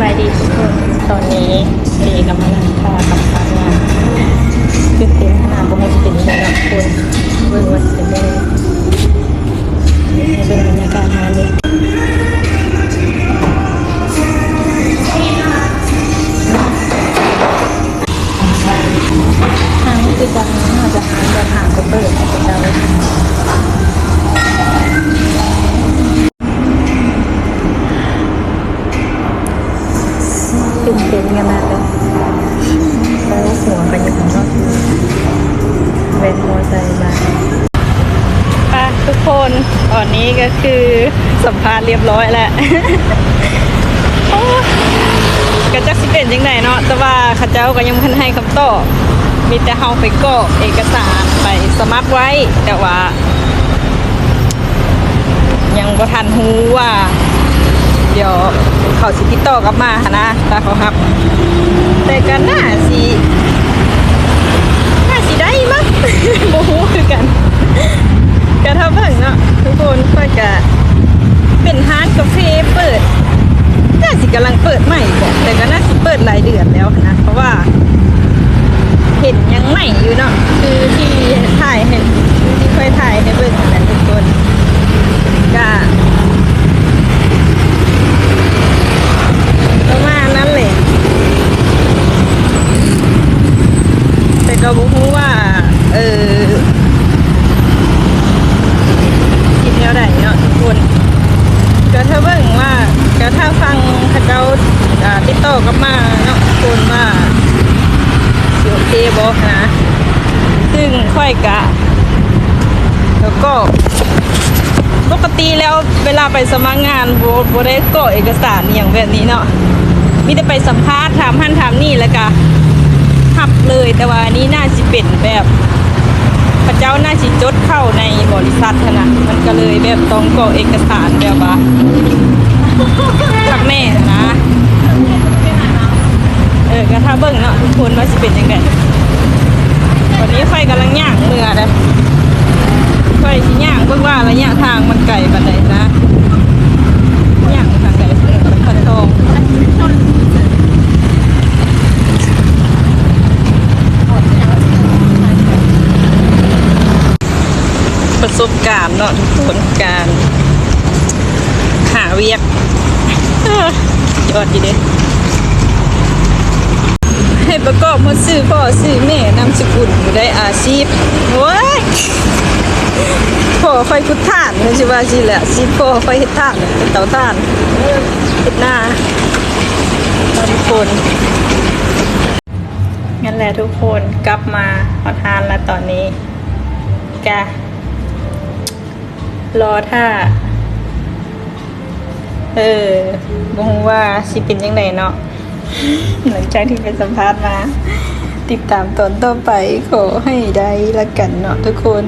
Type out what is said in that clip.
ສະບາຍດີທຸກຄົນ ຕອນນີ້ເອກຳລັງຖ້າກັບພະນັກງານ ຕື່ນເຕັ້ນຂະໜາດ ບໍ່ຮູ້ຊິເປັນຈັ່ງໃດເນາະທຸກຄົນ ເບິ່ງວ່າຊິເປັນຈັ່ງໃດ ໃຫ້ເບິ່ງບັນຍາກາດຮ້ານເດີ. ຮ້ານຄືກັນເນາະ ຈະຮ້ານແບບຫາກໍເປີດໃຫ້ເຂົາເຈົ້າ ຕື່ນເຕັ້ນຂະໜາດເລີຍ ໂອ້ ຫົວກະຍັງເນາະ ແວ່ນມໍໄຊມາ. ໄປທຸກຄົນ ຕອນນີ້ກໍຄືສຳພາດລຽບຮ້ອຍແລ້ວ ໂອ້ ກໍຈັກຊິເປັນຈັ່ງໃດເນາະ ແຕ່ວ່າເຂົາເຈົ້າກໍຍັງບໍ່ທັນໃຫ້ຄຳຕອບ ມີແຕ່ເຮົາໄປກອກເອກະສານໄປສະໝັກໄວ້ ແຕ່ວ່າຍັງບໍ່ທັນຮູ້ວ່າ ດຽວເຂົາຊິຕິດຕໍ່ກັບມາຫັ້ນນະ ຖ້າເຂົາຮັບ ແຕ່ກໍໜ້າຊິ ໜ້າຊິໄດ້ມັ້ງ ບໍ່ຮູ້ຄືກັນ ກໍຖ້າເບິ່ງເນາະທຸກຄົນ. ຂ້ອຍກະເປັນຮ້ານກາເຟເປີດ ໜ້າຊິກຳລັງເປີດໃໝ່ບໍ ແຕ່ກໍໜ້າຊິເປີດຫຼາຍເດືອນແລ້ວຫັ້ນນະ ເພາະວ່າເຫັນຍັງໃໝ່ຢູ່ເນາະ ຄືທີ່ຖ່າຍໃຫ້ ທີ່ຂ້ອຍຖ່າຍໃຫ້ເບິ່ງຫັ້ນນະທຸກຄົນ ກະ ປະມານນັ້ນແຫຼະ ແຕ່ກໍບໍ່ຮູ້ວ່າ ເອີ ຄິດແນວໃດເນາະທຸກຄົນ ກໍຖ້າເບິ່ງວ່າ ກໍຖ້າຟັງເຂົາເຈົ້າ ອ່າ ຕິດຕໍ່ກັບມາເນາະທຸກຄົນ ວ່າຊິໂອເຄບໍ່ຫັ້ນນະ ຊຶ່ງຂ້ອຍກະ ແລ້ວກໍ ປົກກະຕິແລ້ວເວລາໄປສະໝັກງານ ບໍ່ ບໍ່ໄດ້ກອກເອກະສານອີ່ຫຍັງແບບນີ້ເນາະ ມີແຕ່ໄປສຳພາດ ຖາມຫັ້ນຖາມນີ້ ແລ້ວກະຮັບເລີຍ ແຕ່ວ່າອັນນີ້ໜ້າຊິເປັນແບບ ເຂົາເຈົ້າໜ້າຊິຈົດເຂົ້າໃນບໍລິສັດຫັ້ນນະ ມັນກໍເລີຍແບບຕ້ອງກອກເອກະສານແບບວ່າຄັກແນ່ຫັ້ນນະ. ເອີ ກໍຖ້າເບິ່ງເນາະທຸກຄົນວ່າຊິເປັນຈັ່ງໃດ. ຕອນນີ້ຂ້ອຍກຳລັງຍ່າງເມືອເດ້ ຂ້ອຍຊິຍ່າງເບິ່ງວ່າໄລຍະທາງມັນໄກປານໃດນະ ຍ່າງໄປທາງໃດ ເອີ ໄປພັນທອງ ປະສົບການເນາະທຸກຄົນ ການຫາວຽກ ເອີ ຍອດຢູ່ເດ້ ໃຫ້ປະກອບໝົດຊື່ພໍ່ຊື່ແມ່ ນາມສະກຸນ ຜູ້ໃດ ອາຊີບ ໂອ້ຍ ພໍ່ຂ້ອຍຂຸດຖ່ານ ເພິ່ນຊິວ່າຊີ້ແຫຼະ ອາຊີບພໍ່ຂ້ອຍເຮັດຖ່ານ ເປັນເຕົາຖ່ານ ເຮັດນາ ທຸກຄົນ. ນັ້ນແຫຼະທຸກຄົນ ກັບມາຮອດຮ້ານແລ້ວຕອນນີ້ ກະລໍຖ້າ ເອີ ບໍ່ຮູ້ວ່າຊິເປັນຈັ່ງໃດເນາະ ຫຼັງຈາກທີ່ໄປສຳພາດມາ ຕິດຕາມຕອນຕໍ່ໄປ ຂໍໃຫ້ໄດ້ລະກັນເນາະທຸກຄົນ.